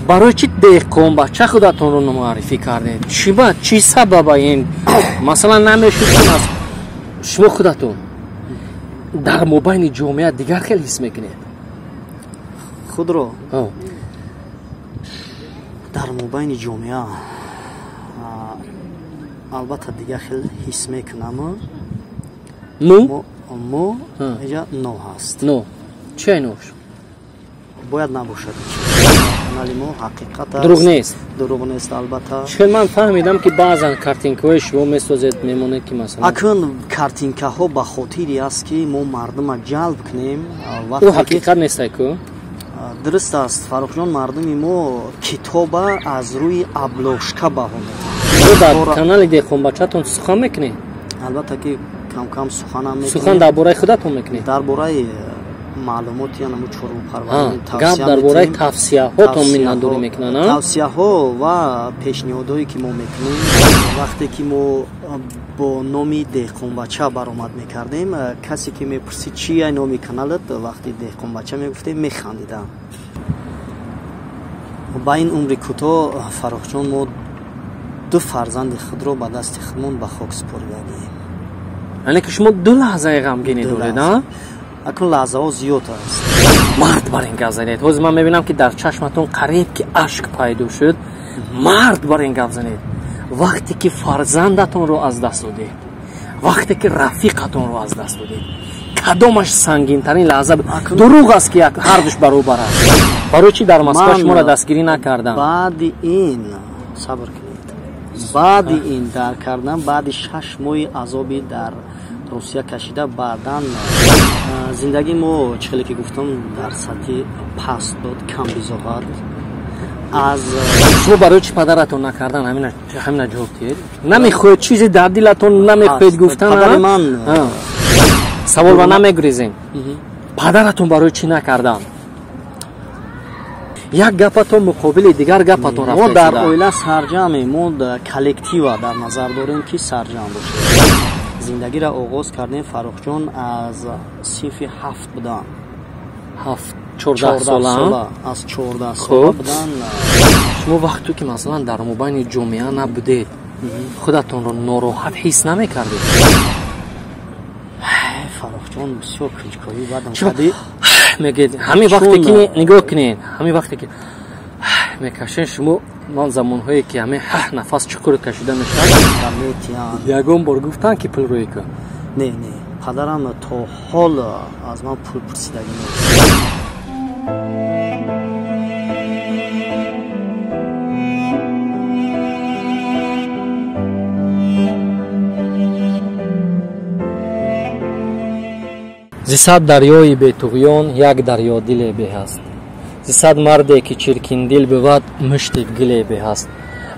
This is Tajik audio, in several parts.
Барои чӣ деҳқонбача худатонро муаррифӣ кардед? Чӣ сабаба ин? Масалан, намешуд шумо худатон дар мобайни ҷомеа дигар хел ҳис мекунед? Худро дар мобайни ҷомеа албатта дигар хел ҳис мекунам. Ну? Мо иҷа но ҳаст. Но. Чӣ нош? Бояд набошад. Канали мо ҳақиқат аст. Дурӯғ нест. Дурӯғ нест, албатта. Чун ман фаҳмидам, ки баъзан картинкаҳои шумо месозед, мемонед, ки масалан акун картинкаҳо ба хотире аст, ки мо мардума ҷалб кунем. Ӯ ҳақиқат нестай ку? Дуруст аст, Фаррухҷон, мардуми мо китоба аз рӯи обложка баҳо медиҳад. Дар канали деҳқонбачатон сухан мекунед? Албатта ки кам-кам суханам мекунем. Сухан дар бораи худатон мекунед? Дар бораи маълумоти анамо чорвопарварӣ. Гап дар бораи тавсияҳотон миннатдорӣ мекунанд? Тавсияҳо ва пешниҳодҳое, ки мо мекунем. Вақте ки мо бо номи деҳқонбача баромад мекардем, касе ки мепурсид чи ай номи каналат, вақти деҳқонбача мегуфтем, механдидам. Ба ин умри кӯтоҳ, Фаррухҷон, мо ду фарзанди худро ба дасти худмон ба хок супоридагием. Яъне ки шумо ду лаҳзаи ғамгинӣ доред, а? Акун лаҳзаҳо зиёд аст. Мард бар ин гап занед. Ҳозир ман мебинам, ки дар чашматон қариб ки ашк пайдо шуд. Мард бар ин гап занед. Вақте ки фарзандатонро аз даст додед, вақте ки рафиқатонро аз даст додед, кадомаш сангинтарин лаҳза? Дурӯғ аст, ки ҳардуш баробар аст. Барои чӣ дар Москва шуморо дастгирӣ накардам? Баъди ин сабр кунед, баъди ин дар кардан, баъди 6 моҳи азоби дар Русия кашида, баъдан зиндагии мо, чӣ хеле ки гуфтам, дар сатҳи паст буд, камбизоат. Аз шумо барои чӣ падаратон накардан? Ҳамина ҷавоб диҳед. Намехоҳед чизе дар дилатон намехоҳед гуфтан? Падари ман саволро намегурезем. Падаратон барои чӣ накардан? Як гапатон муқобили дигар гапатон рафта. Мо дар оила сарҷамем, мо коллектива дар назар дорем, ки сарҷам бошем. Зиндагиро оғоз кардем, Фаррухҷон, аз синфи 7 будан. 7, 14 сола? Аз 14 сола будан. Шумо вақте ки масалан дар мобайни ҷомеа набудед, худатонро нороҳат ҳис намекардед? Фаррухҷон, бисёр кунҷковӣ бадам кардӣ. Мегӯед ҳамин вақте ки нигоҳ кунед, ҳамин вақте ки мекашед шумо, ман замонҳое ки ҳамин нафас чуқур кашида мешавад, ягон бор гуфтанд, ки пул рӯй кун? Не, не, падарам то ҳол аз ман пул пурсидагӣ нест. Зи сад дарёи бетуғён як дарё диле беҳ аст. Зи сад марде ки чиркиндил бувад, мушти гиле беҳ аст.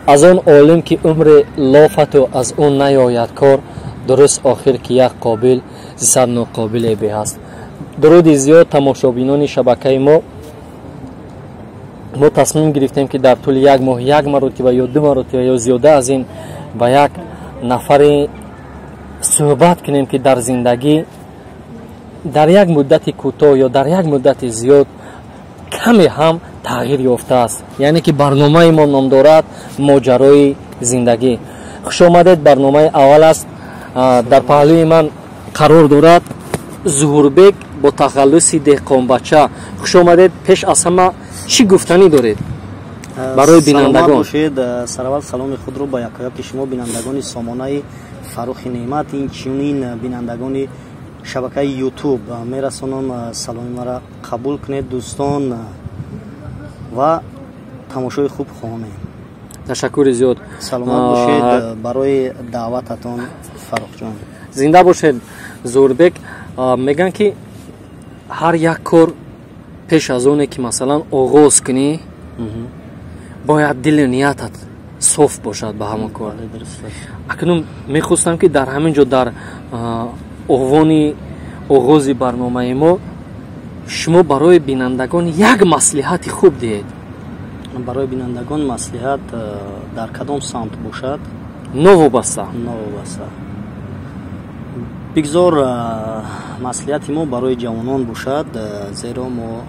Аз он олим ки умре лофату аз ӯ наёяд кор, дуруст охир ки як қобил зи сад ноқобиле беҳ аст. Дуруди зиёд тамошобинони шабакаи мо. Мо тасмим гирифтем, ки дар тӯли як моҳ як маротиба ё ду маротиба ё зиёда аз ин ба як нафаре суҳбат кунем, ки дар зиндагӣ дар як муддати кӯтоҳ ё дар як муддати зиёд каме ҳам тағйир ёфтааст. Яъне ки барномаи мо ном дорад моҷарои зиндагӣ. Хуш омадед, барномаи аввал аст. Дар паҳлӯи ман қарор дорад Зуҳурбек бо тахаллуси деҳқонбача. Хуш омадед. Пеш аз ҳама чӣ гуфтанӣ доред барои бинандагон? Бошед. Сараввал саломи худро ба якояки шумо, бинандагони сомонаи Фаррухи Неъмат, инчунин бинандагони шабакаи Ютуб мерасонам. Саломи маро қабул кунед, дӯстон, ва тамошои хуб хоҳонем. Ташаккури зиёд. Саломат бошед барои даъвататон, Фаррухҷон. Зинда бошед, Зуҳурбек. Мегӯянд, ки ҳар як кор пеш аз оне ки масалан оғоз кунӣ, бояд дилу ниятат соф бошад ба ҳамон кор. Акнун мехостам, ки дар ҳамин ҷо, дар овони оғози барномаи мо, шумо барои бинандагон як маслиҳати хуб диҳед. Барои бинандагон маслиҳат дар кадом самт бошад? Новобаста. Новобаста. Бигзор маслиҳати мо барои ҷавонон бошад, зеро мо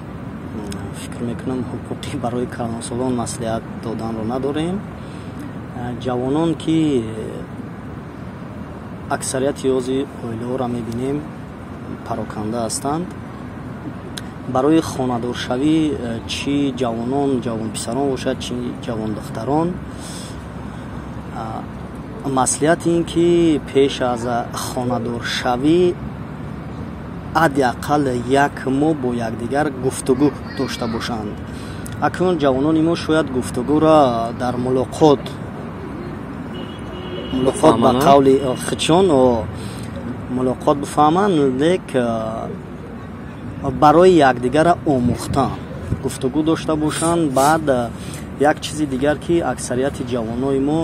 Фикр мекунам, ҳуқуқӣ барои калонсолон маслиҳат доданро надорем. Ҷавонон ки аксарияти ҳози оилаҳоро мебинем, пароканда ҳастанд. Барои хонадоршавӣ, чӣ ҷавонон, ҷавонписарон бошад, чӣ ҷавондухтарон, маслиҳат ин ки пеш аз хонадоршавӣ ҳадди ақал як моҳ бо якдигар гуфтугӯ дошта бошанд. Акнун ҷавонони мо шояд гуфтугӯро дар мулоқот ба қавли хичон мулоқот бифаҳманд, лек барои якдигарро омӯхтан гуфтугӯ дошта бошанд. Баъд як чизи дигар, ки аксарияти ҷавонои мо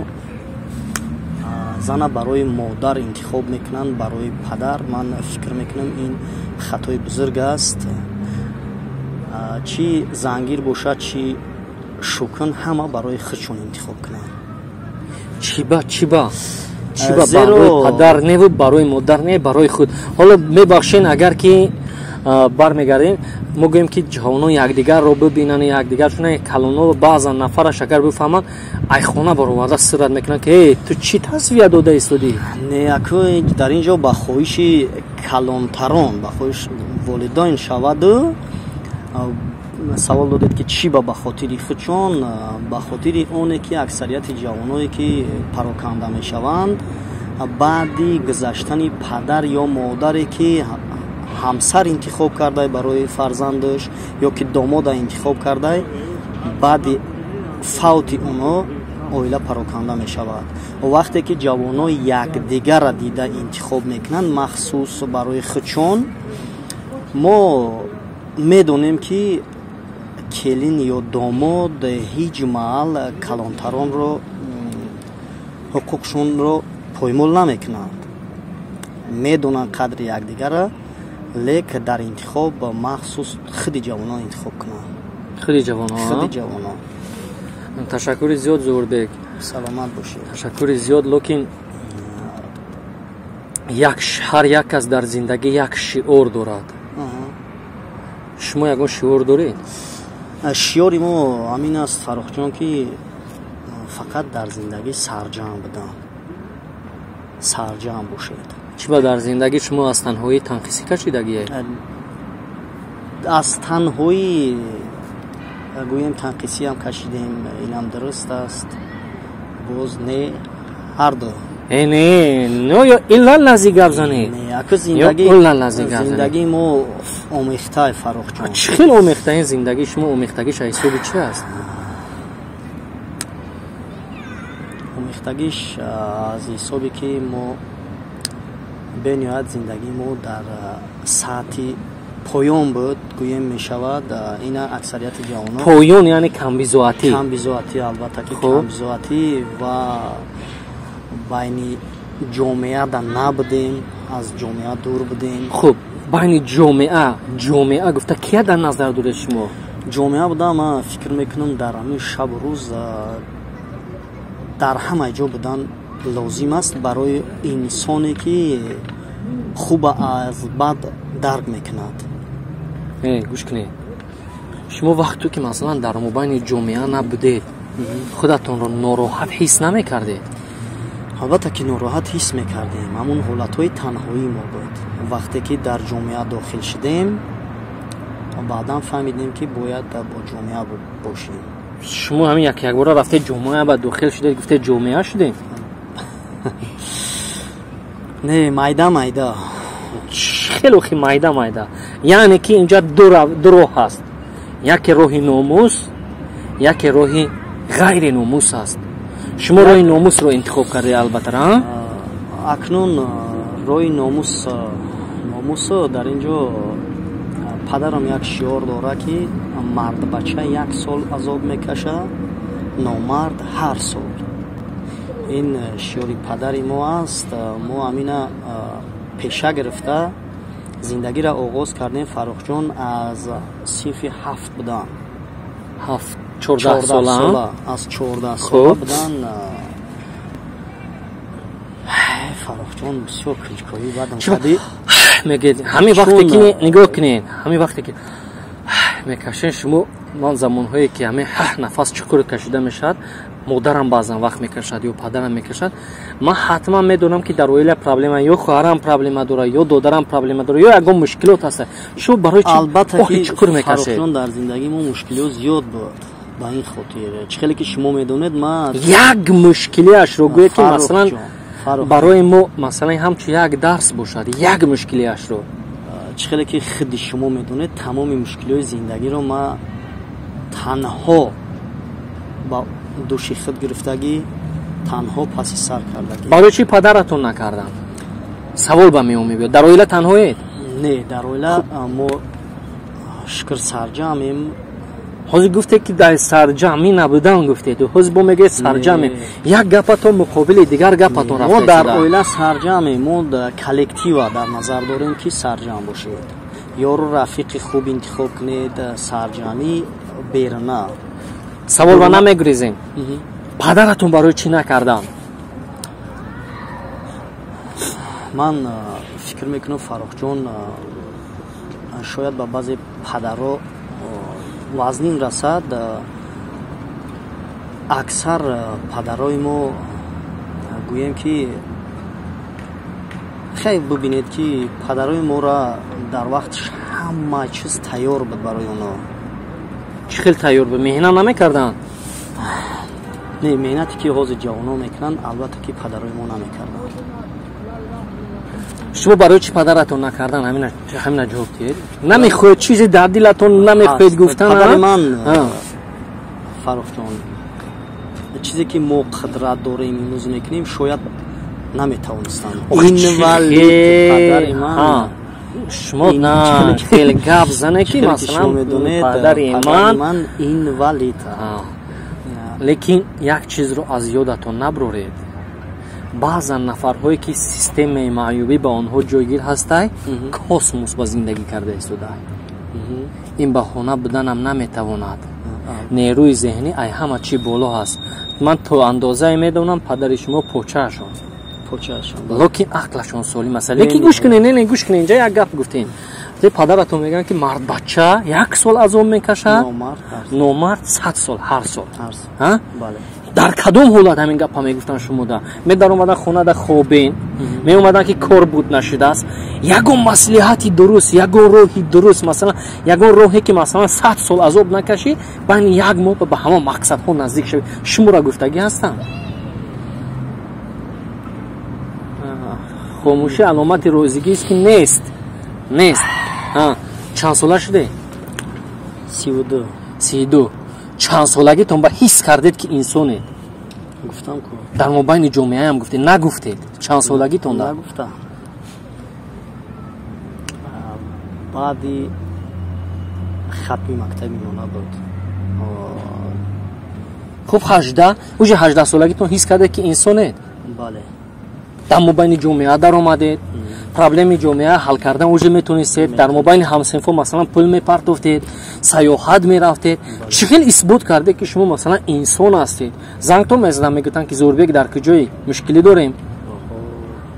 зана барои модар интихоб мекунанд, барои падар. Ман фикр мекунам, ин хатои бузург аст. Чӣ зангир бошад, чӣ шукн, ҳама барои худшон интихоб кунанд. Чиба, чиба, чиба барои падар неву барои модар не, барои худ? Ҳоло мебахшен, агар ки бармегардем, мо гӯем ки ҷавонон якдигарро бибинанд, якдигар шуна калоно баъзан нафараш агар бифаҳманд, ай хона бароварда сират мекунанд, ки э, ту чӣ тасвия дода истодӣ? Не, аку дар ин ҷо ба хоҳиши калонтарон, ба хоҳиш волидайн шаваду. Савол додед, ки чӣ ба хотири худшон? Ба хотири оне ки аксарияти ҷавоное ки пароканда мешаванд, баъди гузаштани падар ё модаре ки ҳамсар интихоб кардай барои фарзандаш ё ки домода интихоб кардай, баъди фавти онҳо оила пароканда мешавад. Вақте ки ҷавоно якдигарра дида интихоб мекунанд, махсус барои худшон, мо медонем, ки келин ё домод ҳеҷ маҳал калонтаронро ҳуқуқшонро поймол намекунанд, медонанд қадри якдигарра. Лек дар интихоб махсус худи ҷавонон интихоб кунанд. Худи ҷавонон. Худи ҷавонон. Ташаккури зиёд, Зуҳурбек. Саломат бошед. Ташаккури зиёд. Лекин як ҳар як кас дар зиндагӣ як шиор дорад. Шумо ягон шиор доред? Шиори мо ҳамин аст, Фаррухҷон, ки фақат дар зиндагӣ сарҷамъ будан, сарҷамъ бошед. Чӣ ба дар зиндагӣ шумо аз танҳоӣ танқисӣ кашидагие? Аз танҳоӣ гӯем, танқисиам кашидем, инам дуруст аст. Боз не, ҳарду. Э, не, но ё ила лази гап занед. Аку зиндагии мо омехтай, Фаррухҷон. Чӣ хел омехта ин зиндагии шумо? Омехтагиш ҳисоби чи аст? Омехтагиш аз ҳисобе ки мо бениҳоят зиндагии мо дар сатҳи поён буд, гӯем мешавад. Ина аксарияти ҷавонон Поён, яъне камбизоатӣ? Камбизоатӣ, албатта ки камбизоатӣ, ва байни ҷомеа да набудем, аз ҷомеа дур будем. Хуб, байни ҷомеа, ҷомеа гуфта кия дар назар доред шумо? Ҷомеа буда, ман фикр мекунам, дар ҳамин шабу рӯз дар ҳама ҷо будан лозим аст барои инсоне ки хуба аз бад дарк мекунад. Гӯш кунед, шумо вақте ки масалан дар мобайни ҷомеа набудед, худатонро нороҳат ҳис намекардед? Албатта ки нороҳат ҳис мекардем. Ҳамун ҳолатҳои танҳоӣ мо буд. Вақте ки дар ҷомеа дохил шудем, баъдан фаҳмидем, ки бояд бо ҷомеа бошем. Шумо ҳамин як якбора рафтед ҷомеа ба дохил шудед, гуфтед ҷомеа шудем? Не, майда майда. Хеле хи майда майда, яъне ки инҷа ду роҳ ҳаст: яке роҳи номус, яке роҳи ғайри номус аст. Шумо роҳи номусро интихоб кардед, албатта. Акнун роҳи номус, номус дар ин ҷо падарам як шиор дорад, ки мардбача як сол азоб мекашад, номард ҳар сол. Ин шиори падари мо аст. Мо ҳамина пеша гирифта зиндагиро оғоз кардем, Фаррухҷон. Аз синфи ҳафт будан. Ҳафт, 14 сола? Аз 14 сола будан, Фаррухҷон. Бисёр кунҷковӣ бадам кардӣ. Мегед ҳамин вақте ки, нигоҳ кунед, ҳамин вақте ки мекашен шумо. Ман замонҳое ки ҳамин нафас чуқур кашида мешавад, модарам баъзан вақт мекашад ё падарам мекашад, ман ҳатман медонам, ки дар оила проблема, ё хоҳарам проблема дорад, ё додарам проблема дорад, ё ягон мушкилот ҳаста. Шумо барои чи оҳи чуқур мекашед? Дар зиндагии мо мушкилиҳо зиёд буд. Ба ин хотир, чӣ хеле ки шумо медонед, ман як мушкилиашро гӯед, ки масалан барои мо масалан ҳамчун як дарс бошад, як мушкилиашро. Чӣ хеле ки худи шумо медонед, тамоми мушкилиҳои зиндагиро ман танҳо ба души худ гирифтагӣ, танҳо паси сар кардагӣ. Барои чӣ падаратон накарданд? Савол ба миён мебиёд. Дар оила танҳоед? Не, дар оила мо, шукр, сарҷамъем. Ҳозир гуфтед, ки дар сарҷамъӣ набудан гуфтед, ҳозир бо мегӯед сарҷамъем. Як гапатон муқобили дигар гапатон рафта. Мо дар оила сарҷамъем, мо коллектива дар назар дорем, ки сарҷамъ бошед, ёру рафиқи хуб интихоб кунед, сарҷамъӣ берна. Савол ба намегурезем. Падаратон барои чӣ накарданд? Ман фикр мекунам, Фаррухҷон, шояд ба баъзе падаро вазнин расад. Аксар падарои мо, гӯем ки, хеле бубинед, ки падарои моро дар вақт ҳама чиз тайёр буд барои онҳо. Чӣ хел тайёр буд? Меҳнат намекарданд? Не, меҳнате ки ҳозир ҷавонон мекунанд, албатта ки падарои мо намекарданд. Шумо барои чӣ падаратон накардан, ҳамина ҷавоб диҳед. Намехоҳед, чизе дар дилатон намехоҳед гуфтан? Падари ман, Фаррухҷон, чизе ки мо қудрат дорем, имрӯз мекунем, шояд наметавонистанд. Инвалид падари ман. Шумо на хеле гап зане, ки масалан падари ман инвалид. Лекин як чизро аз ёдатон наброред: баъзан нафарҳое, ки системаи маъюбӣ ба онҳо ҷойгир ҳастай, космос ба зиндагӣ карда истода. Ин баҳона буданам наметавонад. Нерӯи зеҳнӣ ай ҳама чӣ боло ҳаст. Ман то андозае медонам, падари шумо почаашон, лекин ақлашон солим аст. Лекин гӯш кунед, не, гӯш кунед, инҷа як гап гуфтем. Падаратон мегӯянд, ки мардбача як сол азоб мекашад, номард 100 сол, ҳар сол. Дар кадом ҳолат ҳамин гапа мегуфтанд шумода? Медаромадан хонада, хобен меомадан, ки кор буд нашудааст. Ягон маслиҳати дуруст, ягон роҳи дуруст, масалан ягон роҳе, ки масалан 100 сол азоб накашӣ, байни як моҳ ба ҳамон мақсадҳо наздик шавӣ, шуморо гуфтагӣ ҳастанд? Хомӯшӣ аломати розигист, ки нест, нест. Чанд сола шуде? 32. 32. Чанд солагитон ба ҳис кардед, ки инсонед? Гуфтам ку. Дар мобайни ҷомеаам гуфтед, нагуфтед? Чанд солагитон? Нагуфтам. Баъди хатми мактаби миёна буд. Хуб, 18, уже 18 солагитон ҳис кардед, ки инсонед? Бале. Дар мобайни ҷомеа даромадед, проблеми ҷомеа ҳал кардан уже метонистед, дар мобайни ҳамсинфо масалан пул мепартофтед, саёҳат мерафтед. Чӣ хел исбот кардед, ки шумо масалан инсон ҳастед? Зангтон мезадам, мегуфтанд, ки Зӯрбек, дар куҷои, мушкилӣ дорем?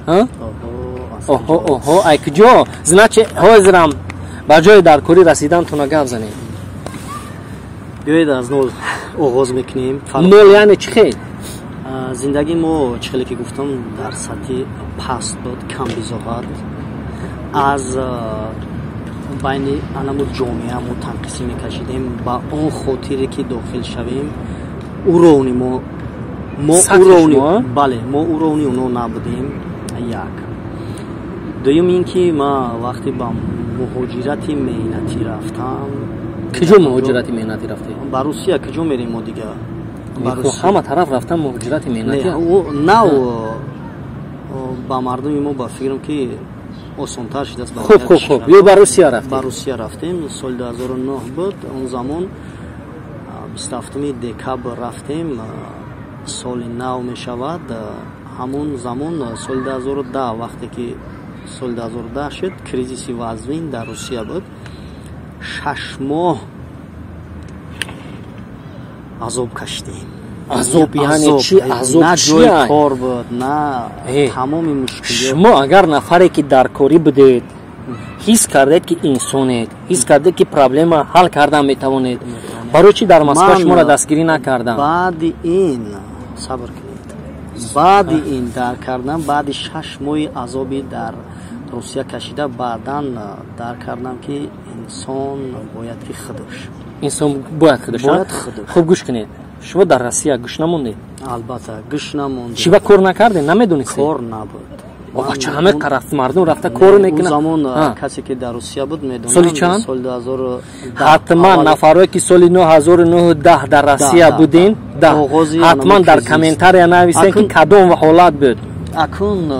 Оҳо, оҳо, ай куҷо? Значит, ҳозирам ба ҷои дар корӣ расидантона гап занед. Биёед, аз нол оғоз мекунем. Нол яъне чӣ хел? Зиндагии мо, чӣ хеле ки гуфтам, дар сатҳи паст буд, камбизоат. Аз байни анамо ҷомеа мо танқисӣ мекашидем. Ба он хотире ки дохил шавем, уровни мо уровни, бале, мо уровни оно набудем. Як дуюм ин ки ма вақте ба муҳоҷирати меҳнатӣ рафтам. Куҷо муҳоҷирати меҳнатӣ рафтед? Ба Русия. Куҷо мерем мо дига? Ҳама тараф рафтан муҳоҷирати меҳнатӣ. Нав ба мардуми мо, ба фикрам, ки осонтар шудааст. Хуб, хуб, хуб, ё ба Русия рафтед? Ба Русия рафтем, соли 2009 буд. Он замон 27 декабр рафтем, соли нав мешавад. Ҳамон замон, соли 2010, вақте ки соли 2010 шуд, кризиси вазнин дар Русия буд. 6 моҳ азоб кашидем. Азоб яъне чи? Азоб на ҷои кор буд, на тамоми мушкилиёт. Шумо агар нафаре, ки дар корӣ будед, Ҳис кардед, ки инсонед, ҳис кардед, ки проблема ҳал кардан метавонед. Барои чӣ дар Москва шуморо дастгирӣ накарданд? Баъди ин, сабр кунед, баъди ин дарк кардам, баъди 6 моҳи азоби дар Русия кашида, баъдан дарк кардам, ки инсон бояд ки худаш. Инсон бояд худаш. Бояд худаш. Хуб, гӯш кунед, шумо дар Россия гӯш намондед? Албатта, гӯш намондем. Чӣ ба кор накардед, намедонистед? Кор набуд. Бача, ҳама рафт, мардум рафта кор мекунад. Замон касе ки дар Русия буд, медонад. Соли чанд? Соли 2010. Ҳатман нафарое ки соли 9910 дар Россия будин, ҳатман дар комментария нависен, ки кадом ҳолат буд. Акун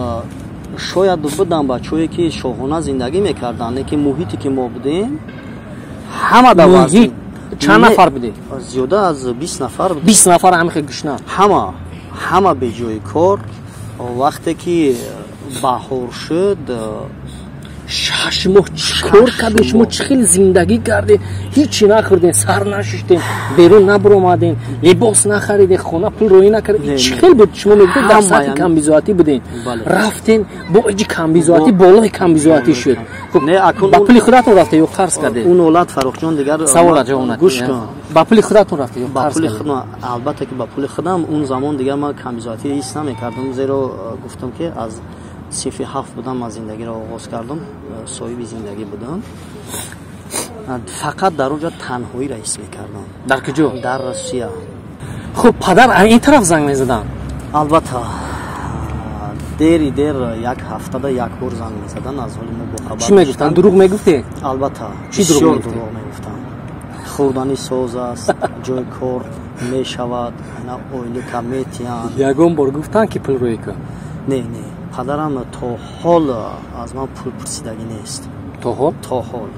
шояд будам бачаое ки шоҳона зиндагӣ мекарданд, лекин муҳите ки мо будем, ҳама дар муҳит чанд нафар будед? Зиёда аз 20 нафар. 20 нафар ҳама хел гушна? Ҳама беҷои кор. Вақте ки баҳор шуд. 6 моҳ чӣ кор кардем шумо? Чӣ хел зиндагӣ кардем? Ҳичи нахӯрдем, сар нашиштем, берун набуромадем, либос нахаридем, хона пул роӣ накардем. Чӣ хел буд? Шумо мегуфтед, дар сатҳи камбизоатӣ будем, рафтем бо иҷи камбизоатӣ болои камбизоатӣ шуд. Ба пули худатон рафте ё қарз кардед? Он ҳолат, Фаррухҷон, дигар. Савола ҷавоб. Гӯш кун. Ба пули худатон рафте ё ба пули худам? Албатта ки ба пули худам. Он замон дигар ман камбизоатӣ ҳис намекардам, зеро гуфтам ки аз синфи ҳафт будам ман зиндагиро оғоз кардам, соҳиби зиндагӣ будам. Фақат дар он ҷо танҳоиро ҳис мекардам. Дар куҷо? Дар Русия. Хуб, падар ин тараф занг мезаданд? Албатта, дери дер, як ҳафтада як бор занг мезаданд, аз ҳоли мо бохабар. Чӣ мегуфтанд? Дурӯғ мегуфтед? Албатта. Чӣ дурӯғ? Дурӯғ мегуфтанд: хӯрданӣ соз аст, ҷои кор мешавад, ина ойлика метиҳанд. Ягон бор гуфтанд, ки пул рӯй кун? Не, падарам то ҳол аз ман пул пурсидагӣ нест. То ҳол? То ҳол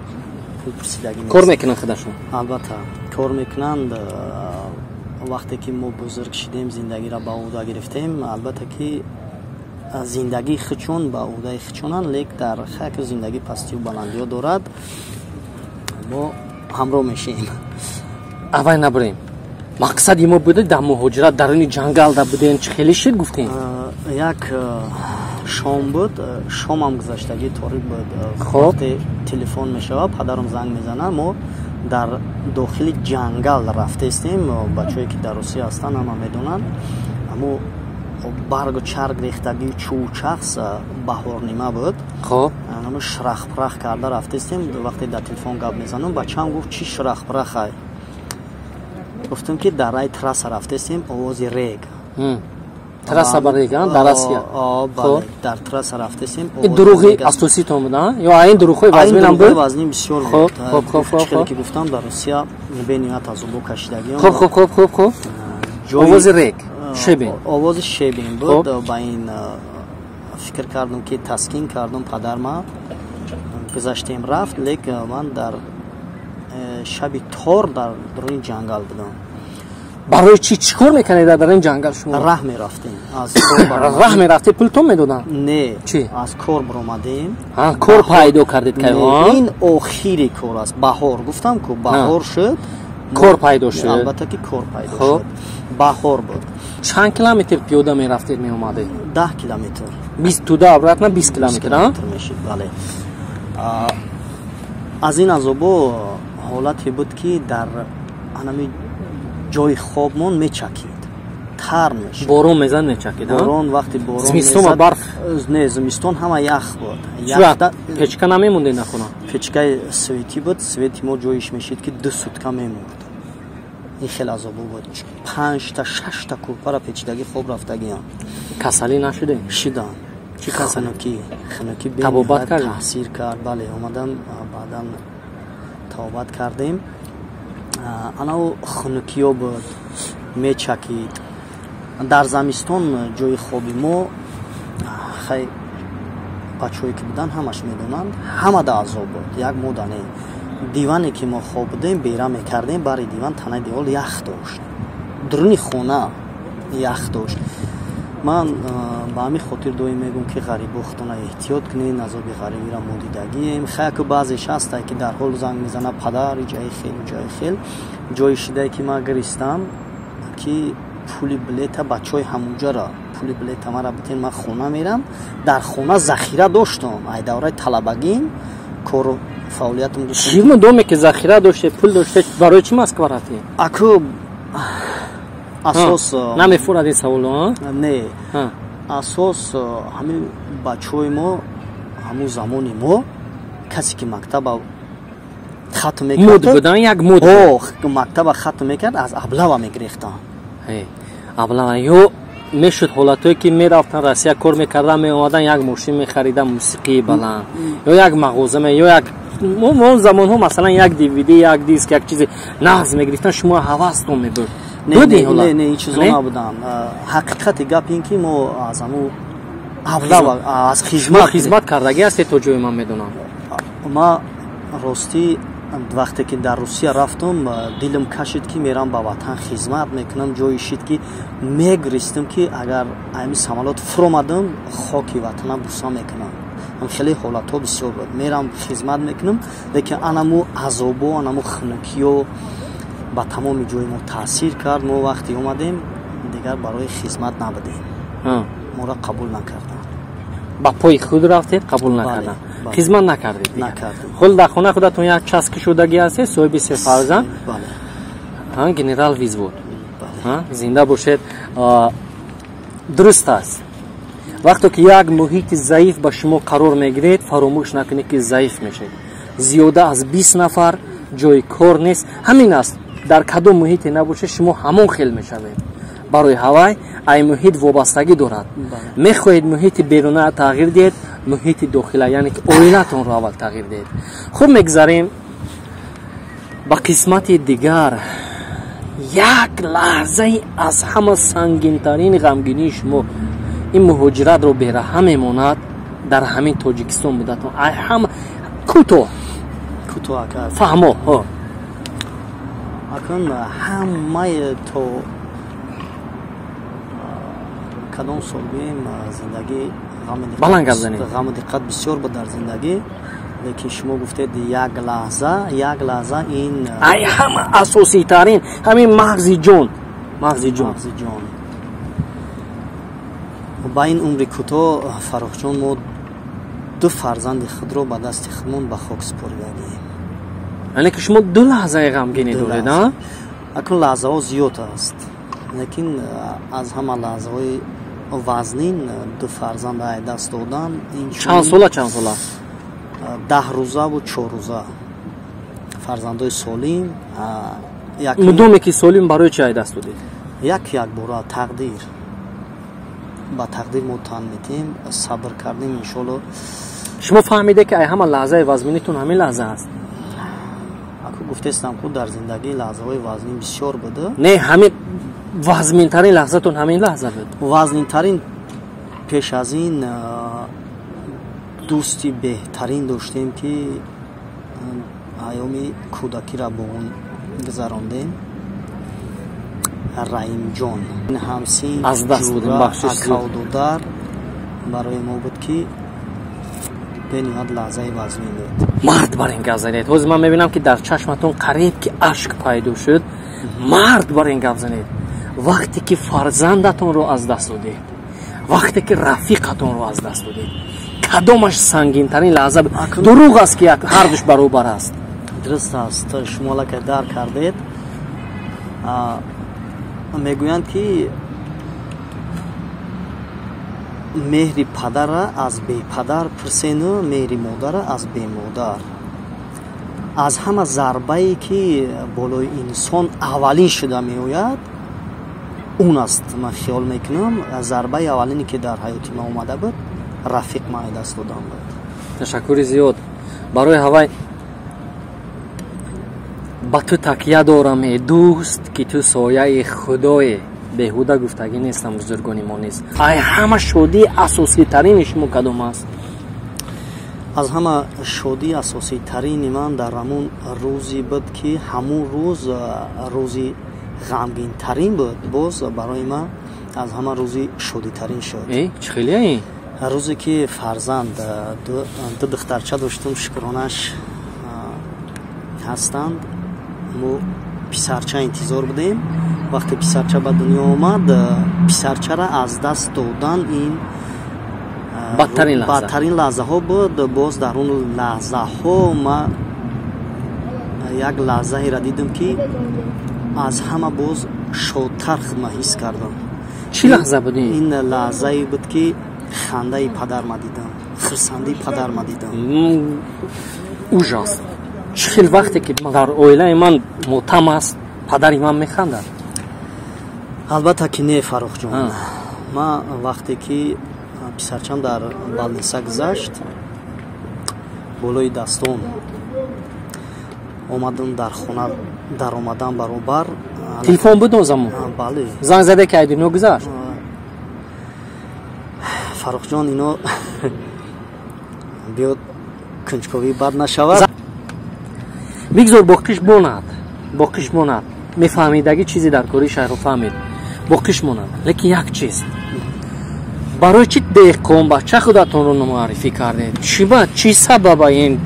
пул пурсидагӣ нест. Кор мекунанд худашон? Албатта, кор мекунанд. Вақте ки мо бузург шидем, зиндагиро ба ӯҳда гирифтем, албатта ки зиндагии худшон ба ӯҳдаи худшонанд, лек дар хаки зиндагӣ пастию баландиҳо дорад, мо ҳамроҳ мешем. Аввай набурем, мақсади мо буда дар муҳоҷират, даруни ҷангалда будем. Чӣ хеле шид, гуфтем? Як шом буд, шомам гузаштагӣ, торик буд. Вақте телефон мешавад, падарам занг мезанад, мо дар дохили ҷангал рафтаистем. Бачаое ки дар Русия ҳастанд, ҳама медонанд, амо баргу чарг рехтагии чӯчахс, баҳорнима буд. Шрахпурах карда рафтаистем. Вақте дар телефон гап мезанам, бачаам гуфт: «Чӣ шрахпурахай?» Гуфтем, ки дар рай трасса рафтаистем, овози рег. Трасса ба рег дар Россия? Дар трасса рафтаистем. Дурӯғи асоситон буд ё ин дурӯғҳои вазнинам буд? Вазнин бисёр буд. Хеле ки гуфтам, дар Русия бениҳоят азобо кашидагиам. Хуб хуб хуб хуб хуб, овози рег, щебень. Овози щебень буд. Ба ин фикр кардам, ки таскин кардам падарма, гузаштем, рафт. Лек ман дар шаби тор дар дуруни ҷангал будам. Барои чӣ, чӣ кор мекунед дар ин ҷангал шумо? Раҳ мерафтем. Аз раҳ мерафтед, пултон медоданд? Не. Чӣ? Аз кор баромадем. Кор пайдо кардед? Кай? Ин охири кор аст. Баҳор, гуфтам ку, баҳор шуд. Кор пайдо шуд? Албатта ки кор пайдо шуд, баҳор буд. Чанд километр пиёда мерафтед, меомадед? 10 километр. Бист туда, обратно 20 километр? Мешид, бале. Аз ин азобо ҳолате буд, ки дар анами ҷои хобмон мечакид, тар мешуд. Борон мезад, мечакид? Борон, вақти борон. Зимистон ва барф? Не, зимистон ҳама ях буд. Печка намемондед на хона? Печкаи светӣ буд, свети мо ҷоиш мешид, ки 2 сутка мемурд. Ин хеле азобо буд, панҷта, шашта кӯрпара печидагӣ хоб рафтагиам. Касалӣ нашудем? Шидам. Чӣ касалӣ? Хунукӣ. Табобат кардем? Таъсир кард, бале. Омадам, баъдан табобат кардем. Анав хунукиё буд, мечакид. Дар замистон ҷои хоби мо, хай, бачаҳое ки буданд, ҳамаш медонанд, ҳамада азоб буд, як мода не. Диване ки мо хоб будем, бера мекардем, бари диван танаи девол ях дошт, дуруни хона ях дошт. Ман ба ҳамин хотир доим мегӯм, ки ғарибо худтона эҳтиёт кунед, азоби ғарибиро мо дидагием. Хаяку баъзеш ҳастае, ки дар ҳол занг мезана: «Падар, ҷаи хел, ҷаи хел». Ҷои шидае, ки ман гиристам, ки пули билета, бачаҳои ҳамунҷара, пули билета мара битен, ман хона мерам. Дар хона захира доштам, ай давраи талабагим. Кору фаъолиятам. Чӣ мудоме ки захира доште, пул доште, барои чӣ Москва рафтӣ? Аку, асос намефурад ин саволо? Не, асос ҳамин бачаҳои мо, ҳамун замони мо, касе ки мактаба хатм мекард, муд будан, як муд мактаба хатм мекард, аз аблава мегирифтан. Аблава ё мешуд ҳолатое ки мерафтан Россия, кор мекардан, меомадан, як мошин мехаридан, мусиқии баланд, ё як мағоза, ё як он замонҳо, масалан, як DVD, як диск, як чизи нағз мегирифтан, шумо ҳавастон мебурд. Не, не, ин чизо набуданд. Ҳақиқати гап ин ки мо аз ҳамун аблава, аз хизмат. Хизмат кардагӣ ҳастед, то ҷое ман медонам. Ма ростӣ, вақте ки дар Русия рафтам, дилам кашид ки мерам ба ватан хизмат мекунам. Ҷое шид ки мегиристам, ки агар ами самолёт фуромадам, хоки ватанам буса мекунам. Хеле ҳолатҳо бисёр буд, мерам хизмат мекунам, лекин анаму азобо, анаму хунукиё ба тамоми ҷои мо таъсир кард. Мо вақте омадем, дигар барои хизмат набудем, моро қабул накарданд. Ба пои худ рафтед, қабул накарданд, хизмат накардед. Накардем. Хол дар хона худатон як часки шудагӣ ҳастед, соҳиби се фарзанд, генерал визвод, зинда бошед. Дуруст аст, вақте ки як муҳити заиф ба шумо қарор мегиред, фаромӯш накунед ки заиф мешавед. Зиёда аз 20 нафар ҷои кор нест. Ҳамин аст, дар кадом муҳите набошед, шумо ҳамон хел мешавед. Барои ҳавай ай муҳит вобастагӣ дорад. Мехоҳед муҳити беруна тағйир диҳед, муҳити дохила, яъне ки оилатонро аввал тағйир диҳед. Хуб, мегзарем ба қисмати дигар. Як лаҳзаи аз ҳама сангинтарини ғамгинии шумо, ин муҳоҷиратро бераҳа мемонад, дар ҳамин Тоҷикистон будатон, ай ҳама кӯтоҳ. Кӯтоҳ, ака. Фаҳмо. Акун ҳамаи то кадом сол гӯем, зиндагӣ баланд гап занед. Ғаму диққат бисёр буд дар зиндагӣ, лекин шумо гуфтед як лаҳза, як лаҳза ин ай ҳама асоситарин, ҳамин мағзи ҷон, мағзи ҷон. Мағзи ҷон. Ба ин умри кӯтоҳ, Фаррухҷон, мо ду фарзанди худро ба дасти худмон ба хок супоридагием. Яъне ки шумо ду лаҳзаи ғамгинӣ доред? Акун лаҳзаҳо зиёд аст, лекин аз ҳама лаҳзаҳои вазнин ду фарзанд ай даст додан. Чанд сола, чанд сола? 10 рӯзаву 4 рӯза, фарзандои солим. Мудоме ки солим, барои чи ай даст додед? Як якбора тақдир, ба тақдир мо тан метиҳем, сабр кардем, иншоалло. Шумо фаҳмиде ки ай ҳама лаҳзаи вазминитон ҳамин лаҳза аст? Аку, гуфтестам ку, дар зиндагӣ лаҳзаҳои вазнин бисёр буда. Не, ҳамин вазминтарин лаҳзатон ҳамин лаҳза буд? Вазнинтарин пеш аз ин дӯсти беҳтарин доштем, ки айёми кӯдакиро бо он гузарондем, Раимҷон, ҳамсин аз даст додем, бахшиш. Акавдодар барои мо буд, ки бениҳоят лаҳзаи вазнин буд. Мард бар ин гап занед. Ҳозир ман мебинам, ки дар чашматон қариб ки ашк пайдо шуд. Мард бар ин гап занед. Вақте ки фарзандатонро аз даст додед, вақте ки рафиқатонро аз даст додед, кадомаш сангинтарин лаҳза? Дурӯғ аст ки ҳардуш баробар аст. Дуруст аст, шумо аллакай дарк кардед. Мегӯянд, ки меҳри падара аз бепадар пурсену меҳри модара аз бемодар. Аз ҳама зарбае ки болои инсон аввалин шуда меояд, он аст. Ман хиёл мекунам, зарбаи аввалине ки дар ҳаёти ман омада буд, рафиқ ман даст додам буд. Ташаккури зиёд. Барои ҳавай ба ту такя дорам, э дӯст, ки ту сояи худое, беҳуда гуфтагӣ нестам, бузургони мо нест. Ай ҳама шодии асоситарини шумо кадом аст? Аз ҳама шодии асоситарини ман дар ҳамун рӯзе буд, ки ҳамун рӯз рӯзи ғамгинтарин буд, боз барои ман аз ҳама рӯзи шодитарин шуд. Чӣ хеле? Рӯзе ки фарзанд, ду духтарча доштум, шукронаш ҳастанд. Мо писарча интизор будем. Вақте писарча ба дунё омад, писарчаро аз даст додан ин Бадтарин лаҳзаҳо буд. Боз дар он лаҳзаҳо ман як лаҳзаеро дидам, ки аз ҳама боз шодтар худма ҳис кардам. Чӣ лаҳза буд? Ин лаҳзае буд, ки хандаи падарма дидам, хурсандии падарма дидам. Ужас! Чӣ хел вақте ки дар оилаи ман мотам аст, падари ман механдад? Албатта ки не, Фаррухҷон. Ман вақте ки писарчам дар больница гузашт, болои дастон омадам дар хона, даромадан баробар. Телефон буд он замон? Бале. Занг заде, ки айдино гузашт? Фаррухҷон, ино биёд, кунҷковӣ бад нашавад. Бигзор боқиш монад, боқиш монад. Мефаҳмидагӣ чизе дар кори шаҳрро фаҳмид, боқиш монад. Лекин як чиз: барои чӣ деҳқонбача худатонро муаррифӣ кардед? Чиба, чӣ сабаба ин?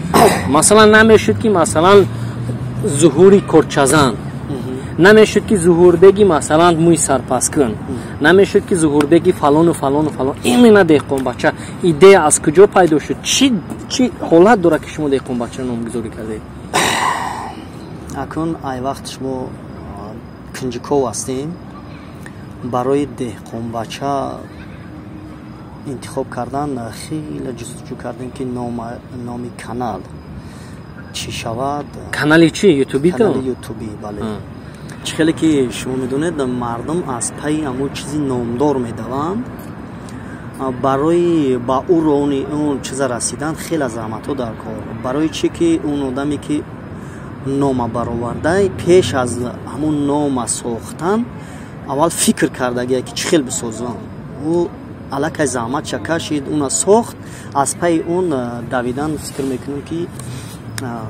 Масалан, намешуд ки, масалан, Зуҳури корчазан, намешуд ки Зуҳурбеги, масалан, мӯи сарпаскун, намешуд ки Зуҳурбеги фалону фалону фалон? Именно деҳқонбача, идея аз куҷо пайдо шуд? Чӣ ҳолат дорад, ки шумо деҳқонбача номгузорӣ кардед? Акун ай вақт шумо кунҷиков ҳастем. Барои деҳқонбача интихоб кардан хеле ҷустуҷӯ кардем, ки номи канал чӣ шавад. Канали чӣ, ютубито? Канали ютубӣ, бале. Чӣ хеле ки шумо медонед, мардум аз пайи ҳамон чизи номдор медаванд. Барои ба ӯ рони он чиза расидан хеле заҳматҳо дар кор. Барои чӣ ки он одаме, ки нома баровардай, пеш аз ҳамун нома сохтан аввал фикр кардагия, ки чӣ хел бисозам. Ӯ аллакай заҳматша кашид, уна сохт. Аз пайи он давидан, фикр мекунем, ки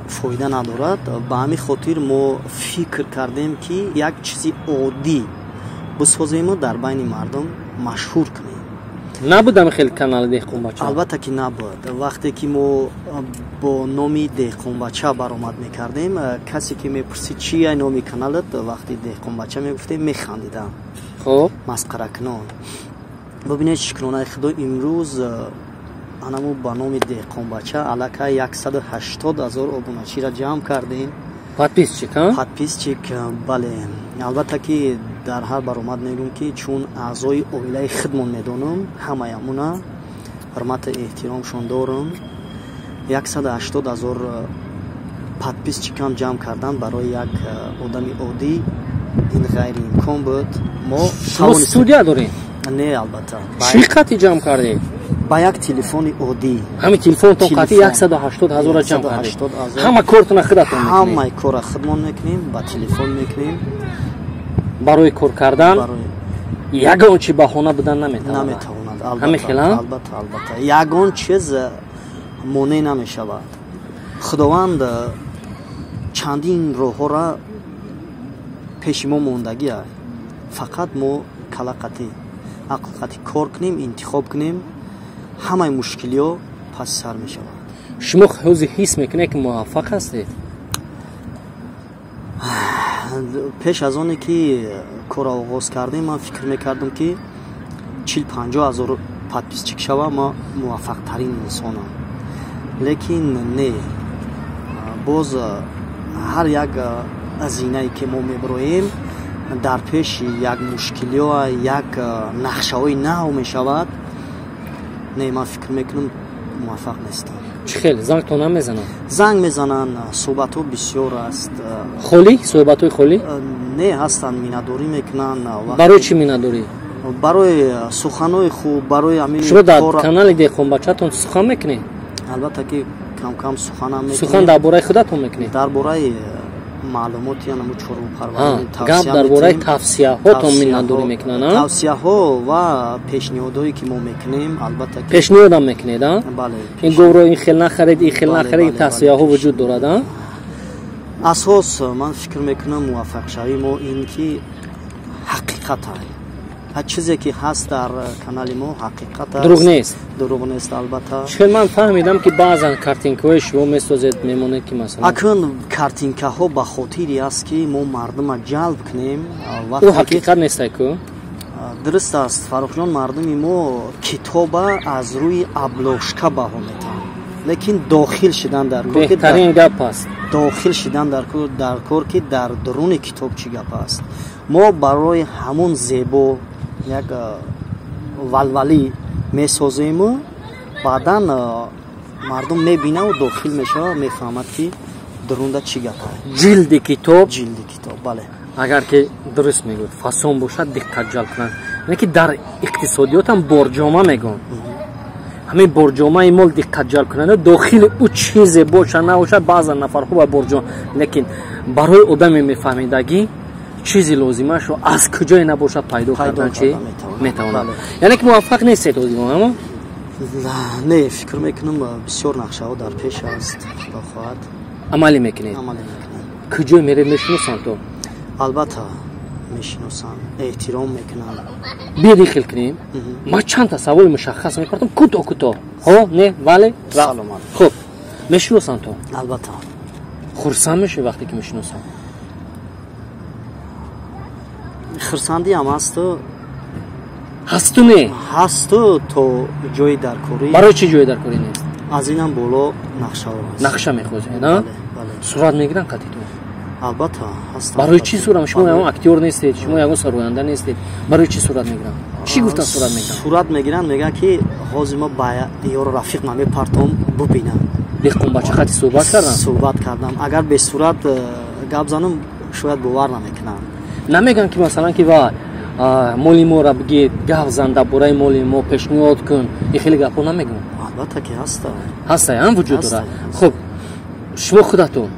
фоида надорад. Ба ҳамин хотир мо фикр кардем, ки як чизи оддӣ бисозему дар байни мардум машҳур кунем. Набудам хеле канали деҳқонбача? Албатта ки набуд. Вақте ки мо бо номи деҳқонбача баромад мекардем, касе ки мепурсид, чи ай номи каналат, вақти деҳқонбача мегуфтем, механдидам. Хуб. Масқаракунон. Бубинед, шукронаи худо, имрӯз анаму ба номи деҳқонбача аллакай 180 000 обуначиро ҷамъ кардем. Подписчик? Подписчик, бале. Албатта ки дар ҳар баромад мегӯм, ки чун аъзои оилаи худмон медонам, ҳамаямуна ҳурмату эҳтиромшон дорам. 180 000 подписчикам ҷамъ кардан барои як одами оддӣ ин ғайриимкон буд. Мо студия дорем? Не, албатта. Чӣ қати ҷамъ кардем? Ба як телефони оддӣ. Ҳамин телефонтон қати 180 000-ра ҷамъ кардед? Ҳама кортона худатон? Ҳамаи корра худмон мекунем, ба телефон мекунем. Барои кор кардан ягон чи баҳона будан наметавонад? Наметавонад. Ҳамин хела? Албатта, албатта, ягон чиз монеъ намешавад. Худованд чандин роҳҳоро пеши мо мондагия, фақат мо калақати ақлқати кор кунем, интихоб кунем, ҳамаи мушкилиҳо паси сар мешавад. Шумо ҳозир ҳис мекунед, ки муваффақ ҳастед? Пеш аз оне ки корро оғоз кардем, ман фикр мекардам, ки 40-50 ҳазор подписчик шава, ман муваффақтарин инсонам. Лекин не, боз ҳар як зинае ки мо мебироем, дар пеши як мушкилиҳо, як нақшаҳои нав мешавад. Не, ман фикр мекунам, муваффақ нестам. Чӣ хел, зангтон намезананд? Занг мезананд, суҳбатҳо бисёр аст. Холӣ, суҳбатҳои холӣ? Не, ҳастанд, миннатдорӣ мекунанд. Барои чӣ миннатдорӣ? Барои суханҳои хуб, барои ҳамин. Шумо дар канали деҳқонбачатон сухан мекунед? Албатта ки камкам суханам. Сухан дар бораи худатон мекунед? Дар бораи маълумоти анамо чорвопарварӣ. Гап дар бораи тавсияҳотон миннатдорӣ мекунанд? Тавсияҳо ва пешниҳодҳое, ки мо мекунем, албатта. Пешниҳодам мекунед? Бале. Ин говро ин хел нахаред, ин хел нахаред, ин тавсияҳо вуҷуд дорад? Асос, ман фикр мекунам, муваффақшавии мо ин ки ҳақиқат, ҳар чизе ки ҳаст дар канали мо, ҳақиқат аст. Дурӯғ нест? Дурӯғ нест, албатта. Чӣ, ман фаҳмидам, ки баъзан картинкаҳои шумо месозед, мемонед, ки масалан. Акун картинкаҳо ба хотире аст, ки мо мардума ҷалб кунем. Ӯ ҳақиқат нестай ку? Дуруст аст, Фаррухҷон, мардуми мо китоба аз рӯи обложка баҳо метаҳанд, лекин дохил шидан дар кор, беҳтарин гап аст. Дохил шидан дар кор, ки дар дуруни китоб чӣ гап аст. Мо барои ҳамун зебо як валвалӣ месозему, баъдан мардум мебинаву дохил мешавад, мефаҳмад, ки дурунда чӣ гап аст. Ҷилди китоб. Ҷилди китоб, бале. Агар ки дуруст мегӯяд, фасон бошад, диққат ҷалб кунанд. Яъне ки дар иқтисодиётам борҷома мегӯянд, ҳамин борҷомаи мол диққат ҷалб кунанда, дохили ӯ чизе бошад набошад, баъзан нафарҳо ба борҷома, лекин барои одаме мефаҳмидагӣ чизи лозимашро аз куҷое набошад пайдо кардан чи метавонад. Яъне ки муваффақ нестед ҳозир? Не, фикр мекунам, бисёр нақшаҳо дар пеш аст, худо хоҳад. Амалӣ мекунед? Амалӣ мекунем. Куҷо меред, мешиносанд то? Албатта мешиносанд, эҳтиром мекунанд. Биёд, хел кунем, ман чандта саволи мушаххас мепартам, кӯтоҳ кӯтоҳ, ҳо, не, вале. Саломат. Хуб, мешиносанд то? Албатта. Хурсанд мешавӣ вақте ки мешиносанд? Хурсандиам ҳасту. Ҳасту не? Ҳасту, то ҷои даркорӣ. Барои чӣ ҷои даркорӣ нест? Аз инам боло нақшаҳо аст. Нақша мехозед? Сурат мегиранд қати ту? Албатта, ҳастам. Барои чӣ сурат? Шумо ягон актёр нестед, шумо ягон сароянда нестед, барои чӣ сурат мегиранд? Чӣ гуфтан сурат мегиранд? Сурат мегиранд, мегӯянд, ки ҳозир мо ба ёру рафиқ мепартом, бубинам. Деҳқонбача қати суҳбат кардам? Суҳбат кардам. Агар бесурат гап занам, шояд бовар намекунанд. Намегӯянд, ки масалан, ки ва моли моро бигир, гап зан дар бораи моли мо, пешниҳод кун, ин хеле гапҳо намегӯянд? Албатта ки ҳаста. Ҳаста, ҳам вуҷуд дорад. Хуб, шумо худатон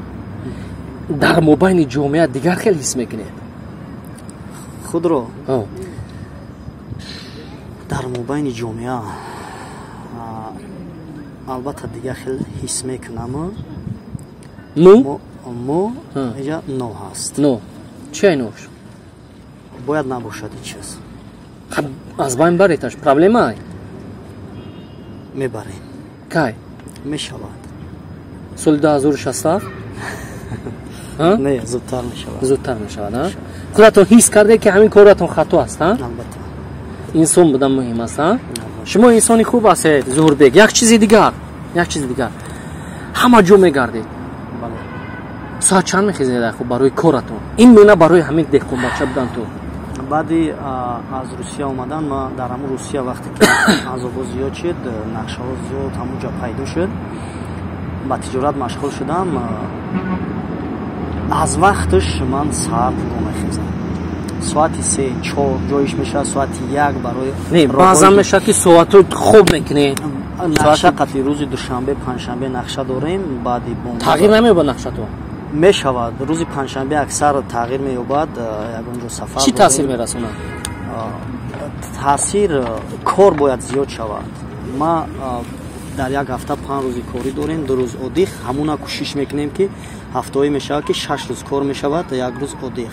дар мобайни ҷомеа дигар хел ҳис мекунед? Худро дар мобайни ҷомеа албатта дигар хел ҳис мекунам. Ну. Мо иҷа но ҳаст. Но чи нош? Бояд набошад ин чиз. Аз байн бареташ, проблема. Мебарем. Кай? Мешавад. Соли 2067? Не, зудтар мешавад. Зудтар мешавад. Худатон ҳис карде, ки ҳамин коратон хато аст? Албатта. Инсон будан муҳим аст. Шумо инсони хуб ҳастед, Зуҳурбек. Як чизи дигар, як чизи дигар, ҳама ҷо мегардед. Соат чанд мехезед, хуб, барои коратон, ин мена барои ҳамин деҳқонбача будан ту? Баъди аз Русия омадан, ма дар ҳамун Русия вақте ки азобҳо зиёд шуд, нақшаҳо зиёд ҳамун ҷо пайдо шуд, ба тиҷорат машғул шудам. Аз вақташ ман саҳар пурро мехезам, соати 3, 4, ҷоиш мешавад соати 1 барои Не, баъзан мешавад, ки соатҳо хоб мекунед. Нақша қатъи рӯзи душанбе, панҷшанбе нақша дорем баъди Тағйир намеёбад нақшатон? Мешавад, рӯзи панҷшанбе аксар тағйир меёбад, ягон ҷо сафар. Чӣ таъсир мерасонад? Таъсир, кор бояд зиёд шавад. Ма дар як ҳафта 5 рӯзи корӣ дорем, 2 рӯз отдых. Ҳамуна кӯшиш мекунем, ки ҳафтаҳое мешавад, ки 6 рӯз кор мешавад, як рӯз отдых,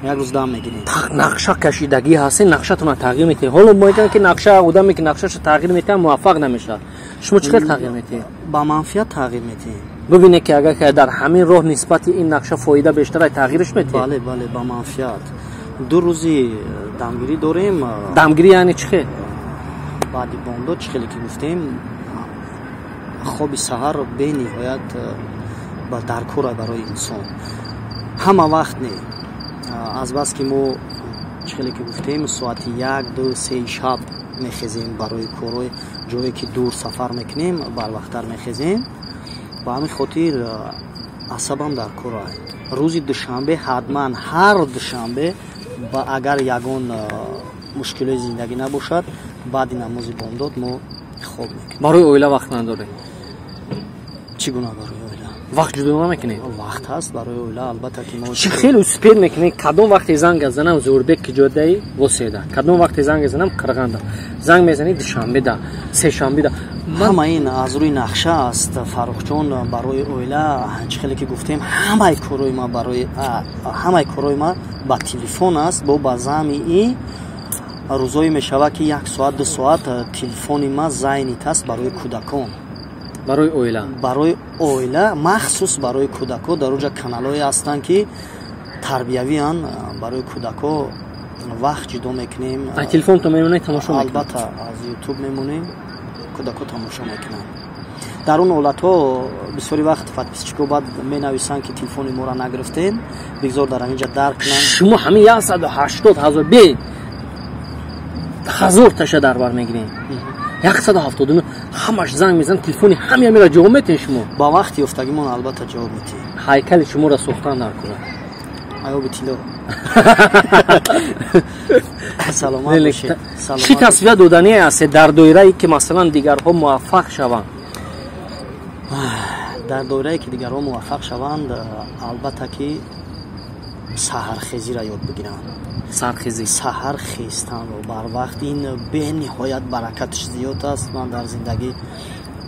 як рӯз дам мегирем. Нақша кашидагӣ ҳастед, нақшатона тағйир метиҳед. Ҳоло мегӯянд, ки нақша, одаме ки нақшаша тағйир метиҳад, муваффақ намешавад. Шумо чӣ хел тағйир метиҳед? Ба манфиат тағйир метиҳем. Бибинед, ки агар дар ҳамин роҳ нисбати ин нақша фоида бештара, тағйирш метиҳед? Бале, бале, ба манфиат. 2 рӯзи дамгирӣ дорем. Дамгирӣ яъне чӣ хел? Баъди бомдод, чӣ хеле ки гуфтем, хоби саҳар бениҳоят ба даркора барои инсон. Ҳама вақт не, азбаски мо, чӣ хеле ки гуфтем, соати 1, 2, 3 шаб мехезем барои корҳои ҷое ки дур сафар мекунем, барвақттар мехезем. Ба ҳамин хотир асабам дар кор. Рӯзи душанбе ҳатман, ҳар душанбе, агар ягон мушкилои зиндагӣ набошад, баъди намози бомдод мо хоб мекунем. Барои оила вақт надоред? Чӣ гуна барои оила? Вақт ҷудо намекунед? Вақт ҳаст барои оила, албатта ки мо. Чӣ хел успеть мекунед? Кадом вақте занг занам, Зуҳурбек киҷодаи Воседа, кадом вақте занг занам, Қирғанда занг мезанӣ, душанбеда, сешанбеда? Ҳама ин аз рӯи нақша аст, Фаррухҷон. Барои оила, чӣ хеле ки гуфтем, ҳамаи корҳои ма барои ҳамаи корҳои ма ба телефон аст. Бо ба зами и рӯзое мешавад, ки як соат, 2 соат телефони ма занят аст барои кӯдакон. Барои оила. Барои оила, махсус барои кӯдако. Дар оҷа каналҳое ҳастанд, ки тарбиявиан барои кӯдако. Вақт ҷудо мекунем. Аз телефонто мемонед, тамошо мекунед? Албатта, аз ютуб мемонем, кӯдако тамошо мекунанд. Дар он ҳолатҳо бисёри вақт подписчико баъд менависанд, ки телефони моро нагирифтем, бигзор дар ҳамин ҷа дарк кунанд. Шумо ҳамин 180 ҳазор бе ҳазор таша дар бар мегирем, 179 ҳамаш занг мезанад, телефони ҳамин ҳамира ҷавоб метиҳед шумо? Ба вақти ёфтагимон албатта ҷавоб метиҳем. Ҳайкали шуморо сохтан дар кора. Аёби тилло. Саломат бошед. Чӣ тасвия додание ҳастед дар доирае ки масалан дигарҳо муваффақ шаванд? Дар доирае ки дигарҳо муваффақ шаванд, албатта ки саҳархезиро ёд бигиранд. Сархезӣ, саҳар хестанро барвақт, ин бениҳоят баракаташ зиёд аст. Ман дар зиндагӣ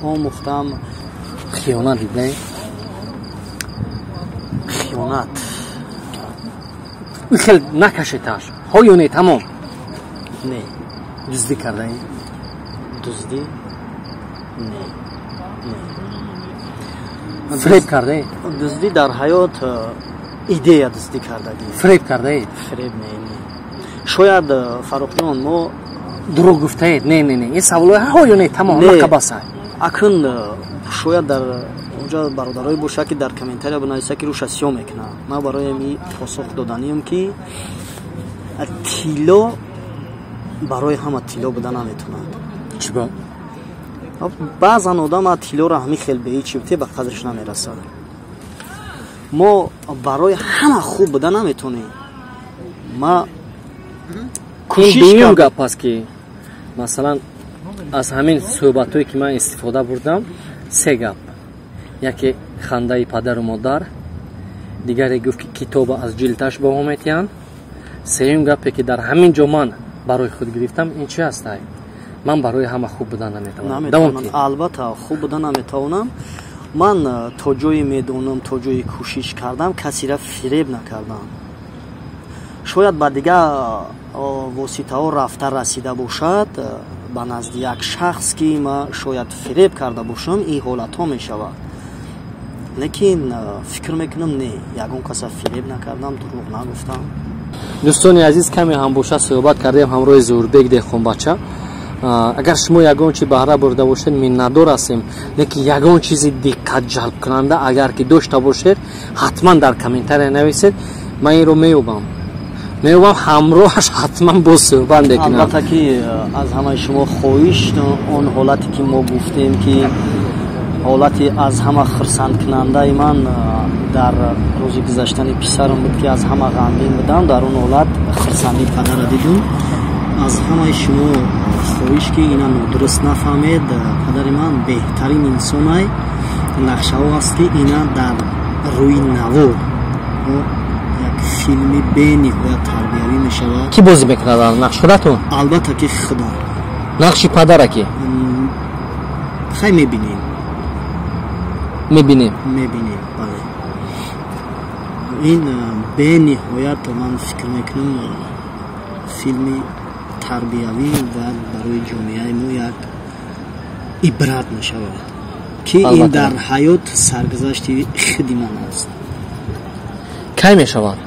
омӯхтам. Хиёнат дидаед? Хиёнат хел накашеташ ҳо ё не? Тамом. Не. Дуздӣ кардаед? Дуздӣ не. Фиреб кардаед? Дуздӣ дар ҳаёт идея дуздӣ кардагӣ. Фиреб кардаед? Фиреб не, не. Шояд, Фаррухҷон, мо дурӯғ гуфтаед? Не, не, не, ин саволҳои ҳо ё не, тамом, нақабаса. Акн шояд дар онҷа бародарое бошад, ки дар комментария бинависад, ки рӯша сиёҳ мекунад. Ман барои ами посух доданиам, ки тилло барои ҳама тилло буда наметавонад. Чиба? Баъзан одам тиллоро ҳамин хел беҳичи бите ба қадриш намерасад. Мо барои ҳама хуб буда наметавонем. Ма кӯшиш дуюм гап аст, ки масалан аз ҳамин суҳбатҳое ки ман истифода бурдам, се гап: яке хандаи падару модар, дигаре гуфт, ки китоба аз ҷилдаш баҳо метиҳанд, сеюм гапе ки дар ҳамин ҷо ман барои худ гирифтам, ин чи ҳастай? Ман барои ҳама хуб буда наметавонам. Албатта, хуб буда наметавонам. Ман то ҷое медонам, то ҷое кӯшиш кардам, касеро фиреб накардам. Шояд ба дигар воситаҳо рафта расида бошад ба назди як шахс, ки ман шояд фиреб карда бошам, ин ҳолатҳо мешавад, лекин фикр мекунам, не, ягон каса фиреб накардам, дурӯғ нагуфтам. Дӯстони азиз, каме ҳам бошад суҳбат кардем ҳамроҳи Зуҳурбек деҳқонбача. Агар шумо ягон чи баҳра бурда бошед, миннатдор ҳастем, лекин ягон чизи диққатҷалбкунанда агар ки дошта бошед, ҳатман дар комментария нависед. Ман инро меёбам, ҳамроҳаш ҳатман боз суҳбат мекунам. Албатта ки аз ҳамаи шумо хоҳиш, он ҳолате ки мо гуфтем, ки ҳолати аз ҳама хурсандкунандаи ман дар рӯзи гузаштани писарам буд, ки аз ҳама ғамгин будам, дар он ҳолат хурсандии падара дидум. Аз ҳамаи шумо хоҳиш, ки ина нодуруст нафаҳмед. Падари ман беҳтарин инсонай. Нақшаҳо аст, ки ина дар рӯи навор як филми бениҳоят тарбиявӣ мешавад. Кӣ бозӣ мекунад дар нақш? Худатон? Албатта ки худам. Нақши падара ки? Хай, мебинем. Мебинем. Мебинем, бале. Ин бениҳоят, ман фикр мекунам, филми тарбиявӣ ва барои ҷомеаи мо як ибрат мешавад, ки ин дар ҳаёт саргузашти худи ман аст. Кай мешавад?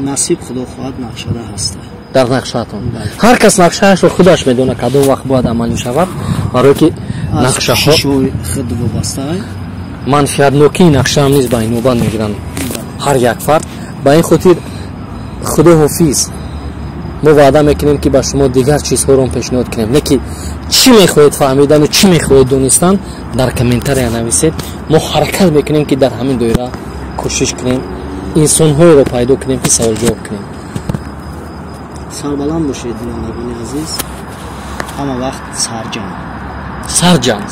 Насиб, худо хоҳад, нақшада ҳаста. Дар нақшаатон. Ҳар кас нақшаашро худаш медонад, кадом вақт бояд амалӣ шавад, барое ки нақшаҳо худ вобаста. Манфиатнокии нақшаам низ ба инобат мегиранд ҳар як фард. Ба ин хотир худо ҳофиз. Мо ваъда мекунем, ки ба шумо дигар чизҳоро пешниҳод кунем, лекин чӣ мехоҳед фаҳмидану чӣ мехоҳед донистан, дар комментария нависед. Мо ҳаракат мекунем, ки дар ҳамин доира кӯшиш кунем, инсонҳоеро пайдо кунем, ки саволҷавоб кунем. Сарбаланд бошед, бинандагони азиз, ҳама вақт сарҷам. Сарҷам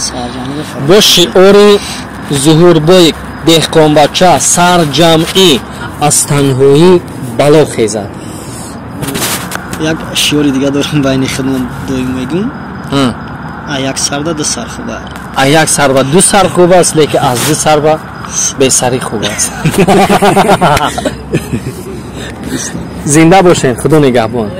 бо шиори Зуҳурбой деҳқонбача: сарҷамъӣ аз танҳоӣ бало хезад. Як шиори дига дорам, байни худмон доим мегӯм: а як сарда ду сар хуб аст. А як сарва ду сар хуб аст, лекин аз ду сарва бесарӣ хуб аст. Зинда бошед, худо нигаҳбон.